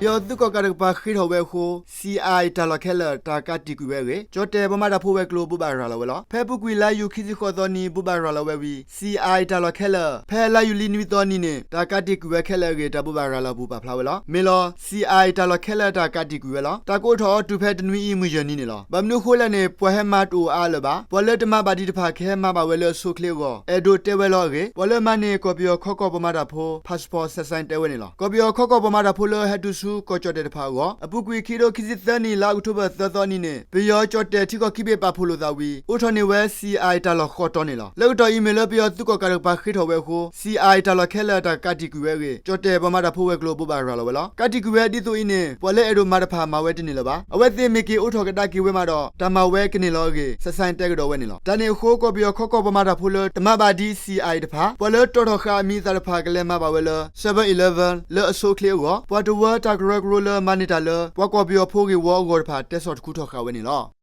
ပယီၤသုးကီၣ်ကးတကပၤဃ့ထီၣ်ဝဲအဃိ စံၣ်အါအံၤတၢ်လီၢ်ခဲလၢာ် တၢ်ကးတံာ်ကွံာ်ဝဲအဂ့ၢ် ကၠီၣ်တဲၣ်ပှၤမၤတၢ်ဖိဝဲၤကျိၤ ဘိးဘၣ်ရၤလီၤဝဲလီၤ. ဖဲအပူၤကွံာ်လါယူၤ ခံဆံဃိးသီနံၤ ဘိးဘၣ်ရၤလီၤဝဲဝံၤ စံၣ်အါအံၤတၢ်လီၢ်ခဲလၢာ် ဖဲလါယူၤလံနွံသီနံၤန့ၣ် တၢ်ကးတံာ်ကွံာ်ဝဲခဲလၢာ်အဂ့ၢ် တၢ်ဘိးဘၣ်ရၤလီၤအပူၤပာ်ဖျါဝဲလီၤ. မ့ၢ်လီၤ စံၣ်အါအံၤတၢ်လီၢ်ခဲလၢာ် တၢ်ကးတံာ်ကွံာ်ဝဲလီၤ. တၢ်ကအိးထီၣ်အီၤတုၤဖဲတနွံအံၤ မုၢ်ယဲၢ်နံၤန့ၣ်လီၤ. ဘၣ်မနုၤအဃိလဲၣ်န့ၣ် ပှၤဟဲမၤတအိၣ်အါလၢၤဘၣ်. ပှၤလၢတမၤဘၣ်ဒံးတဖၣ် ကဟဲမၤဘၣ်ဝဲလၢအဆိအချ့အဂီၢ် အဲၣ်ဒိးတဲဝဲလီၤအဂ့ၢ် ပှၤလၢမၤန့ၢ် ကီၢ်ပယီၤခီကီၢ်ပှၤမၤတၢ်ဖိ passport ဆဲးစဲတဲဝဲန့ၣ်လီၤ. ကီၢ်ပယီၤခီကီၢ်ပှၤမၤတၢ်ဖိလၢဟဲတုၤဆူ ကီၢ်ကၠီၣ်တဲၣ်တဖၣ်အဂီၢ် အပူၤကွံာ် ခံကထိခံဆံသၢနံၣ် လါအီးကထိဘၢၣ် သၢသီအနံၤန့ၣ် ပယီၤကၠီၣ်တဲၣ်ထံကီၢ်ခံဘ့ၣ်ပာ်ဖှိၣ်လိာ်သးဝံၤ အိးထီၣ်န့ၢ်ဝဲ စံၣ်အါအံၤတၢ်လီၢ်ဃီတီန့ၣ်လီၤ. လၢကတီၢ်အံၤ မ့ၢ်လၢပယီၤသုးကီၣ်ကးတကပၤဃ့ထီၣ်ဝဲအဃိ စံၣ်အါအံၤတၢ်လီၢ်ခဲလၢာ် တၢ်ကးတံာ်ကွံာ်ဝဲအဂ့ၢ် ကၠီၣ်တဲၣ်ပှၤမၤတၢ်ဖိဝဲၤကျိၤ ဘိးဘၣ်ရၤလီၤဝဲလီၤ. ကးတံာ်ကွံာ်ဝဲဒ်သိးအံၤန့ၣ် ပှၤလၢအဲၣ်ဒိးမၤတဖၣ် မၤဝဲတန့ၢ်လၢၤဘၣ်. အဝဲသ့ၣ်မ့ၢ်က့ၤအိးထီၣ်ကဒါက့ၤဝဲမးဒီး တၢ်မၤဝဲကန့ၢ်လီၤအဂ့ၢ် ဆဲးစဲတဲကဒီးဝဲန့ၣ်လီၤ. တၢ်န့ၣ်အဃိ ကီၢ်ပယီၤခီကီၢ်ပှၤမၤတၢ်ဖိလၢ တမၤဘၣ်ဒံး စံၣ်အါအံၤတဖၣ် ပှၤလၢတီၣ်ထီၣ်ဃာ်အမံၤအသၣ်တဖၣ် ကလဲၤမၤဘၣ်ဝဲလၢ seven eleven လၢအဆိအချ့အဂီၢ် ပှၤတဝၢတၢ်ကရၢကရိလၢမၤန့ၢ်တၢ်လၢ ပှၤကီၢ်ပယီၤဖိဂ့ၢ်ဝီအဂီၢ်တဖၣ် တဲဆီၣ်တခူထီၣ်ဃာ်ဝဲန့ၣ်လီၤ.